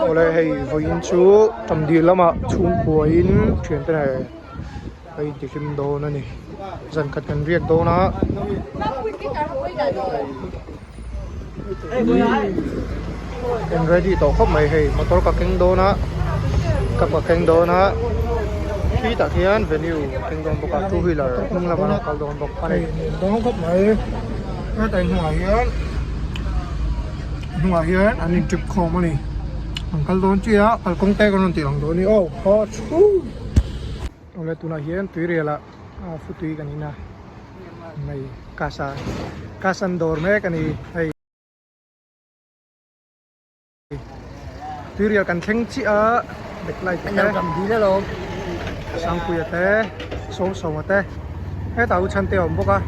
Awle hei vawiin chu Tamdil lamah chhungkua in thian te nen a intihlim dawn a ni zan khat kan riak dawn a in ready tawh khawp mai hei motor ka keng dawn a cup ka keng dawn a khitah khian venue ka keng dawn bawk a two wheeler hnung lamah a kal dawn bawk a ni hetah hnungah hian. Hnungah hian an in trip khawm a ni an kal dawn chiah a kalkawng te kan rawn tih lang dawn a ni aw haw chhu awle tunah hian tuirial ah futui kan in a hei kasa kasan dawr mek a ni hei tuirial kan thleng chiah a backlight te Sangpuia te Sawmsawma te hetah u chhan te a awm bawk a.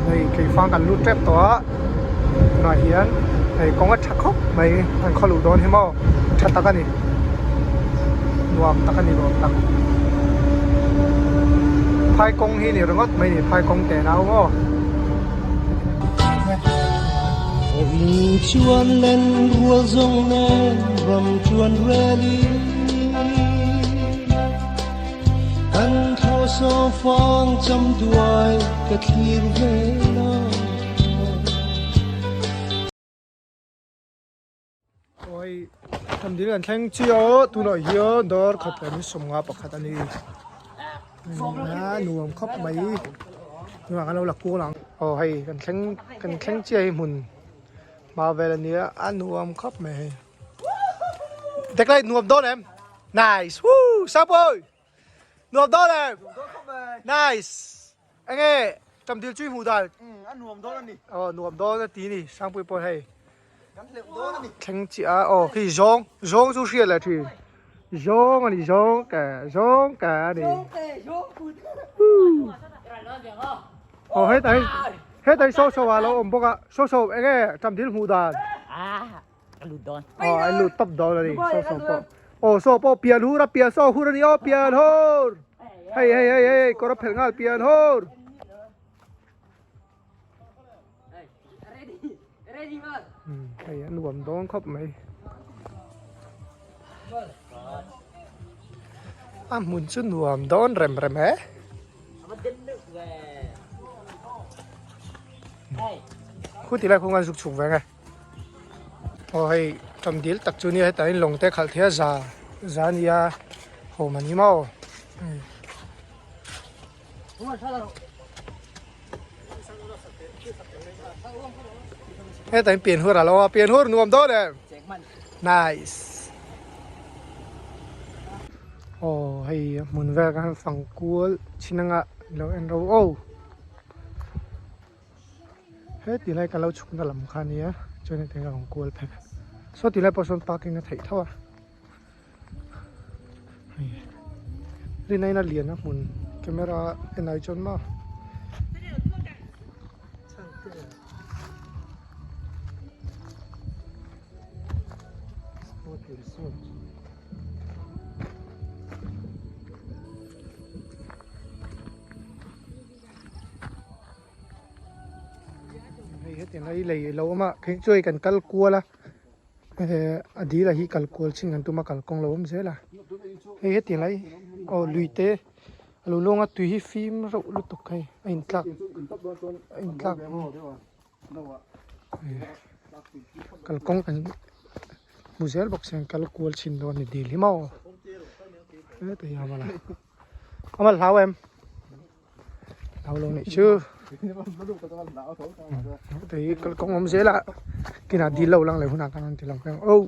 Hei keifang kan lut tep tawh a tunah hian hei kawng a tha khawp mai an khaw luh dawn hi maw tha tak a ni nuam tak a ni nuam tak phai kawng hi ni ringawt mai ni phai kawng teh nau maw. Awi tham dil kan thleng chiah aw tunah hian dar khat leh ni 51 a ni a nuam khawp mai tunah kan lo la kual ang aw hei kan thleng kan thleng chiah hi hmun hma vel a nia a nuam khawp mai hei deck light nuam dawn em nice woo sangpui nuam dawn em nice enge tamdil chui hmuh dan a nuam dawn a ni aw nuam dawn a ti ni sangpui pawh hei kan hleuh dawn a ni thleng chiah a aw khi zawng zawng chu hriat leh thin zawng a ni zawng ke zawng ke a ni aw hetah hi hetah hi saw saw ah a lo awm bawk a saw saw enge tamdil hmuh dan A lut dawn. Aw a lut tawp dawn a ni saw saw pawh. Aw saw pawh pian hur a pian saw hur a ni aw pian hur. Hei hei hei hei kawr a phelh nghal pian hur. Hei a nuam dawn khawp mai. A hmun chu nuam dawn rem rem e. Khu ti lai khu ngan zuk chhuk ve nge. Aw hei tam dil tak chu nia hetah hian lawng te khalh thei a za za a nia hawm a ni maw hetah hian pian hur a lo a pian hur nuam dawn em nice aw hei hmun vel kha fang kual chin anga lo en ro aw. He ti lai ka lo chhukna lam kha ania chuan heti hian a rawn kual phei a saw ti lai pawh sawn parking a theih tho a hei rin aiin a lian a hmun camera en ai chuan maw. Hei hetiang hi lei ilo awm a kei chu hei kan kal kual a eh a dil ah hi kal kual chin kan tum a kalkawng lo awm zel a hei hetiang lai aw lui te a lo lawng a tui hi fim reuh lutuk hei a intlak a intlak kalkawng kan hmu zel bawk sia kal kual chin dawn a ni dil hi maw heta hi a awm a la a mal hlau em. Hlau lo nih chu tui kalkawng awm zel a kinah dil lo lang leh hunah khan an ti lang ang oh.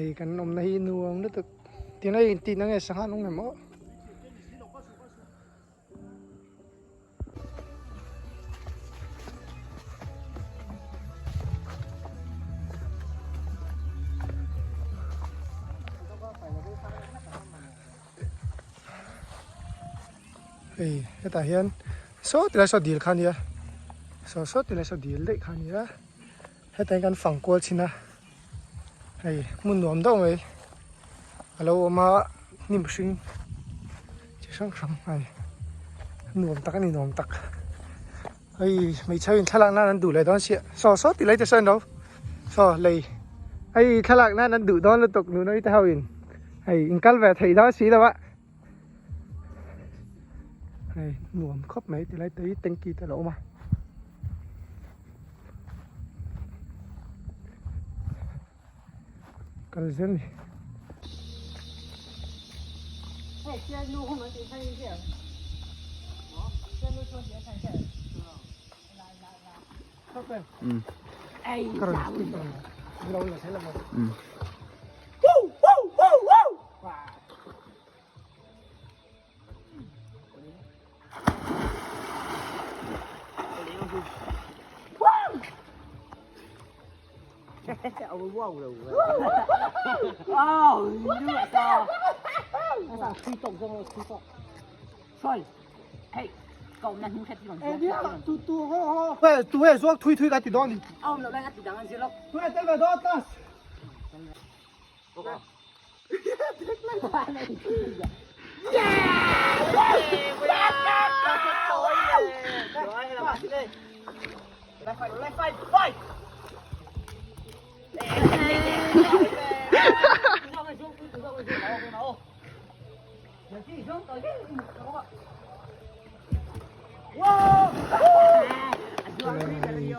Hei kan awmna hi nuam lutuk tina in tihna nge sangha an awm em aw. Hei hetah hian saw tilai saw dil kha ania saw saw tilai saw dil daih kha ania hetah hian kan fang kual chhin a hei hmun nuam deuh mai a lo awm a hnim hring chi hrang hrang hei nuam tak a ni nuam tak hei hmeichhe ho in thlalak nan an duh leh dawn sia saw saw tilai te saw an lo saw lei hei thlalak nan an duh dawn lutuk nunoi te ho in hei inkal ve theih dawn si lo a. Hei nuam khawp mai tilai te hi tanky te a lo awm a. Kal zel ni. Tu he zuak thui thui ka ti dawn ni. Tu he tel ve dawn class.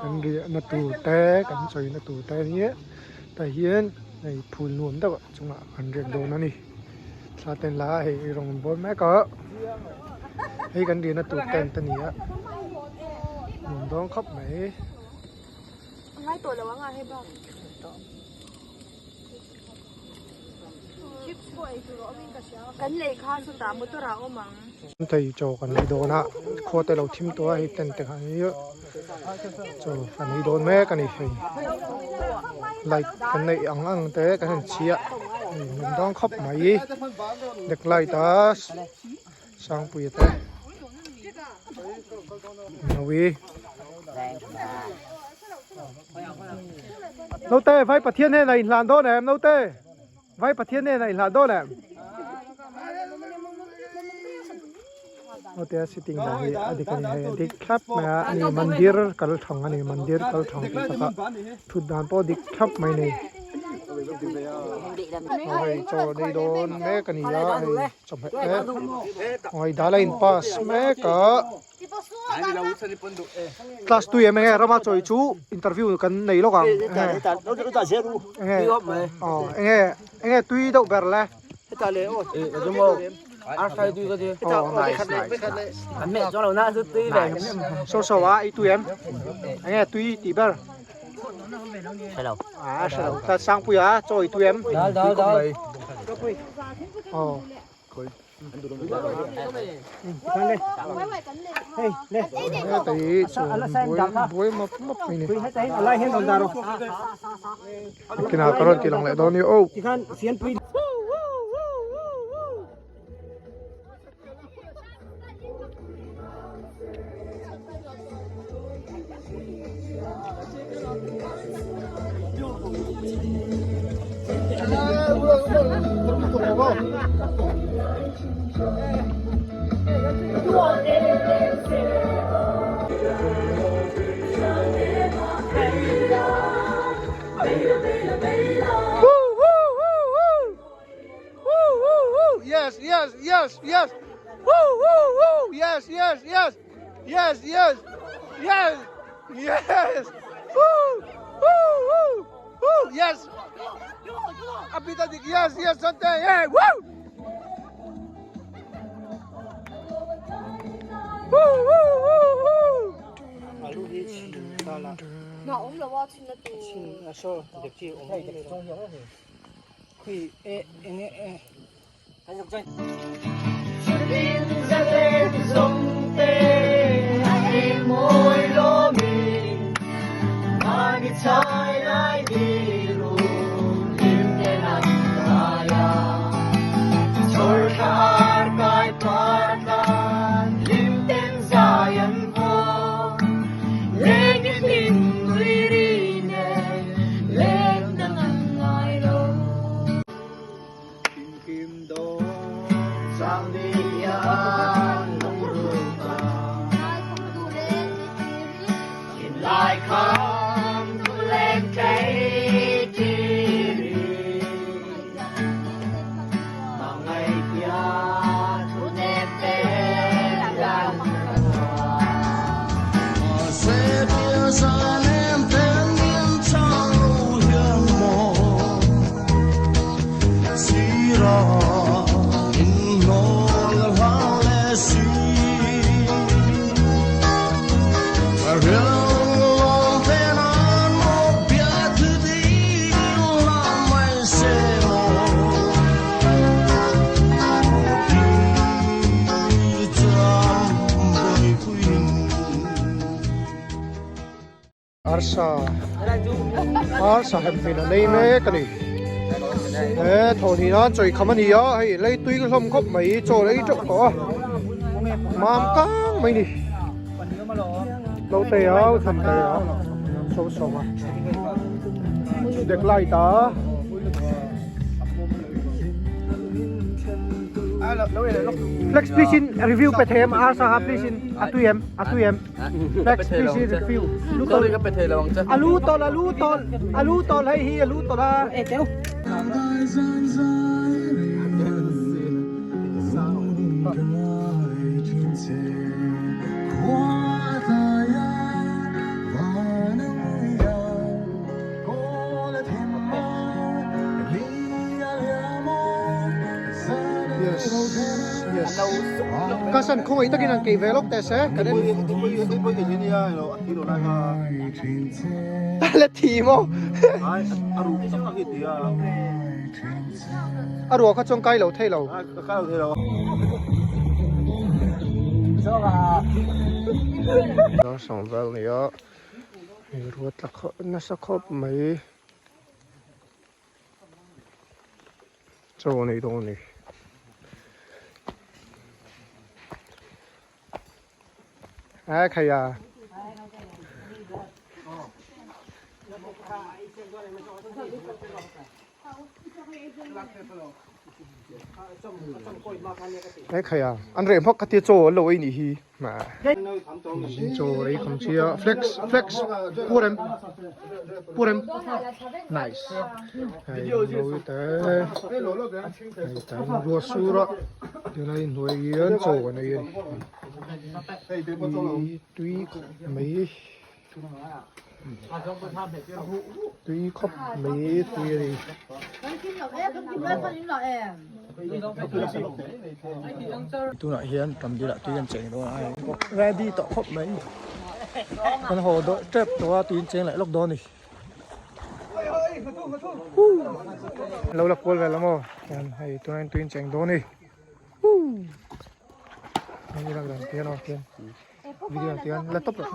Kan riahna tur te kan chawina tur te hi tah hian hei phul nuam deuh ah chungah kan riak dawn a ni thla ten la a hei rawng an bawl mek a hei kan riahna tur tent a ni a nuam dawn khawp mai. Thei chaw kan ei dawn a khua te lo thim tawh a hei tent te kha hi chaw kan ei dawn mek a ni hei light kan neih ang ang te kan han chhi a hei nuam dawn khawp mai deck light a sangpuia te nawi Naute vai Pathian hnenah inhlan dawn em naute vai Pathian hnenah inhlan dawn em Naute a sitting dan hi a dik a ni hei a dik thlap mai a ani mandir kal thang a ni mandir kal thang tih takah thut dan pawh a dik thlap mai a ni aw hei chaw nei dawn mek a ni a hei chawhmeh te aw hei dal a in pass mek a. Class tui em enge rama chawi chu interview kan nei lawk ang enge aw enge enge tui deuh ber le aw nice nice nice so so a ei tui em enge tui tih ber a hrelo class sangpuia chawi tui em aw. Kinah ka rawn ti lang leh dawn ni aw. Yes, yes, yes, yes. Woo, woo, woo. Yes, yes, yes. Yes, yes. Yes. Yes. Woo, woo, woo. Woo, yes. Abita dik. Yes, yes, Sante. Yeah, woo. Woo, woo, woo, woo. Arsa arsa hem hmin an ei mek a ni he thawhni nan chawi kham a ni a hei lei tui hlawm khawp mai chaw lei teuh tawh a mam kang mai ni lo te a tham te a so sawm a deck light a. Flex please in review pe them arsa ha please in a tui em a tui em. Flex please in review. Lu tol ka pe thei lo ang che. Alu tol alu tol alu tol hei hi alu tol a. E teu. Yes yes Kasan khawngaih takin an keih ve lawk teh se kan en la thi maw a ruah kha chuan kai lo thei lo Darsang vel nia hei ruat tla khawp nasa khawp mai. Chaw a nei dawn a ni. A khai a. Ai khai a. An reh hmak khatia chaw an lo ei nih hi. Chaw ei kham chi a flex flex purem purem nice hei mawi te hei tan ruah sur a tunah in hnuai hian chaw an ei a ni tui khawp mai tui khawp mai tui a ni. Tunah hian tam dilah tui an cheng dawn a ready tawh khawp mai kan haw dawh tep tawh a tui an cheng leh lawk dawn a ni lo la kual vel amaw hian hei tunah hian tui an cheng dawn a ni hei lak dan tian aw tian video tian la tawp rawh.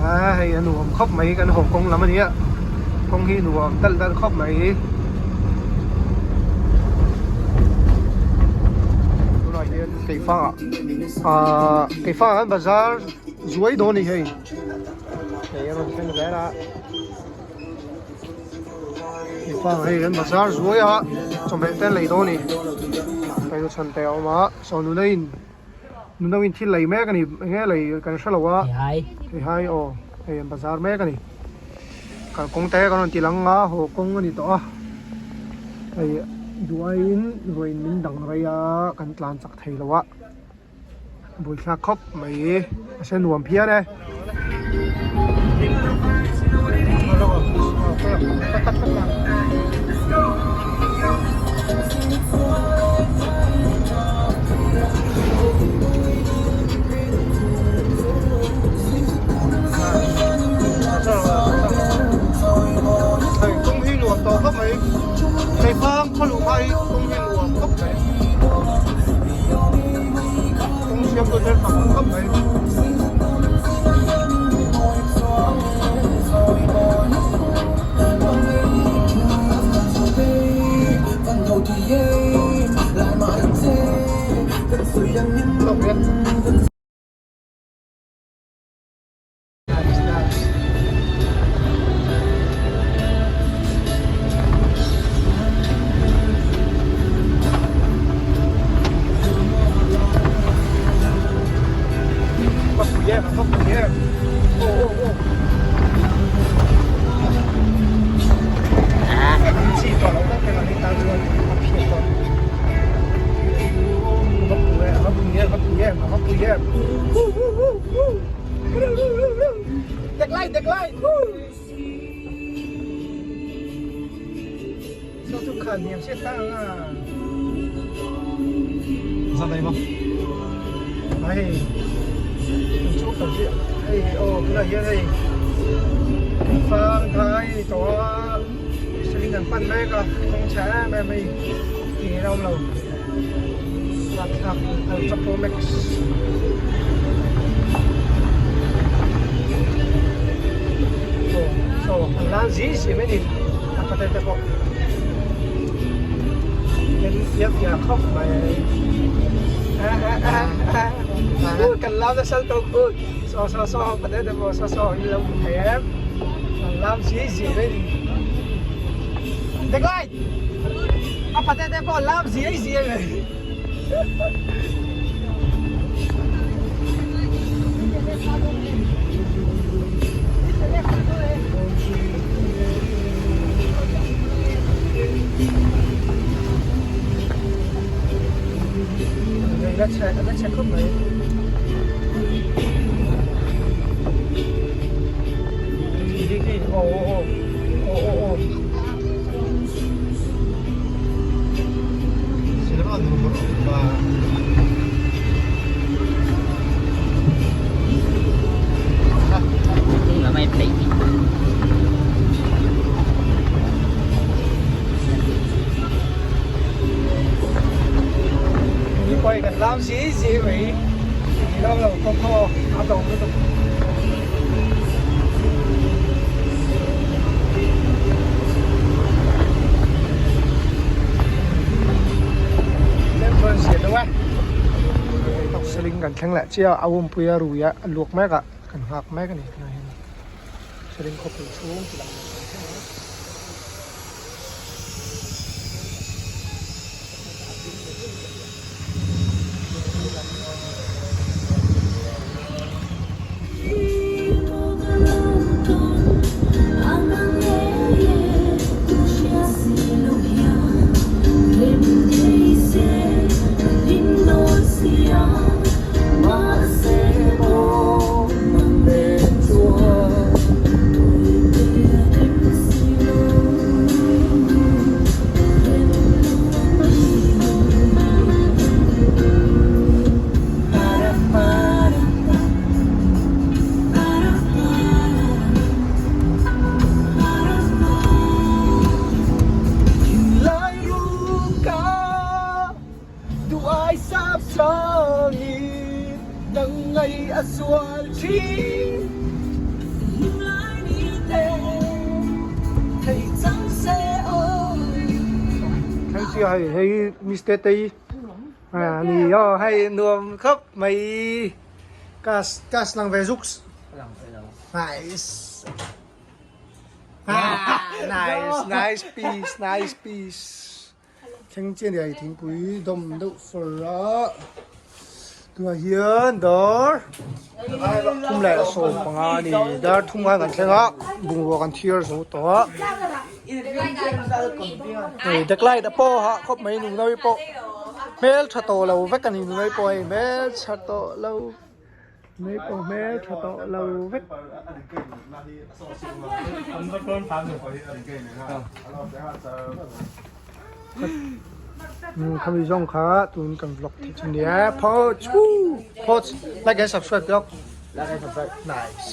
A hei a nuam khawp mai kan haw kawng lam a nia kawng hi nuam talh talh khawp mai tunah hian keifang ah ahh keifang ah khan bazar zuai dawn a ni hei hei a rawn thleng zel a keifang hei kan bazar zuai a chawhmeh te an lei dawn a ni hei chu chhan te a awm a saw nuna in nuna in thil lei mek a ni eng nge lei kan hre lo a theihai aw hei an bazar mek a ni kalkawng te kan rawn ti lang a haw kawng a ni tawh a hei duaiin vawiin min dang rei a kan tlan chak thei lo a. Buaithlak khawp mai a se nuam phian e. Hei kawng hi nuam tawh khawp mai hei kham khaw luh kha hi kawng hi nuam khawp mai. Kawng siam tur hian fak khawp mai. Seling kan thleng leh chiah a, a awmpui a rui a, a luak mek a, kan nghak mek a ni tunah hian Seling khawpui chhung ti lang kan thleng a. Hei hei Mister Tei a ni aw hei nuam khawp mai class class lang ve zuk nice nice nice piece nice piece Thleng chian nia i thingpui dawm deuh fur a tunah hian dar thum leh 15 a ni dar thum khan kan thleng a bungrua kan thiar zo tawh a hei deck light a pawh hah khawp mai nunoi pawh hmel tha tawh lo vek a ni nunoi pawh hei hmel tha tawh lo. Nui pawh hmel tha tawh lo vek. Khami zawng kha tun kan vlog thei chu nia Poch woo Poch like and subscribe blog like and subscribe nice.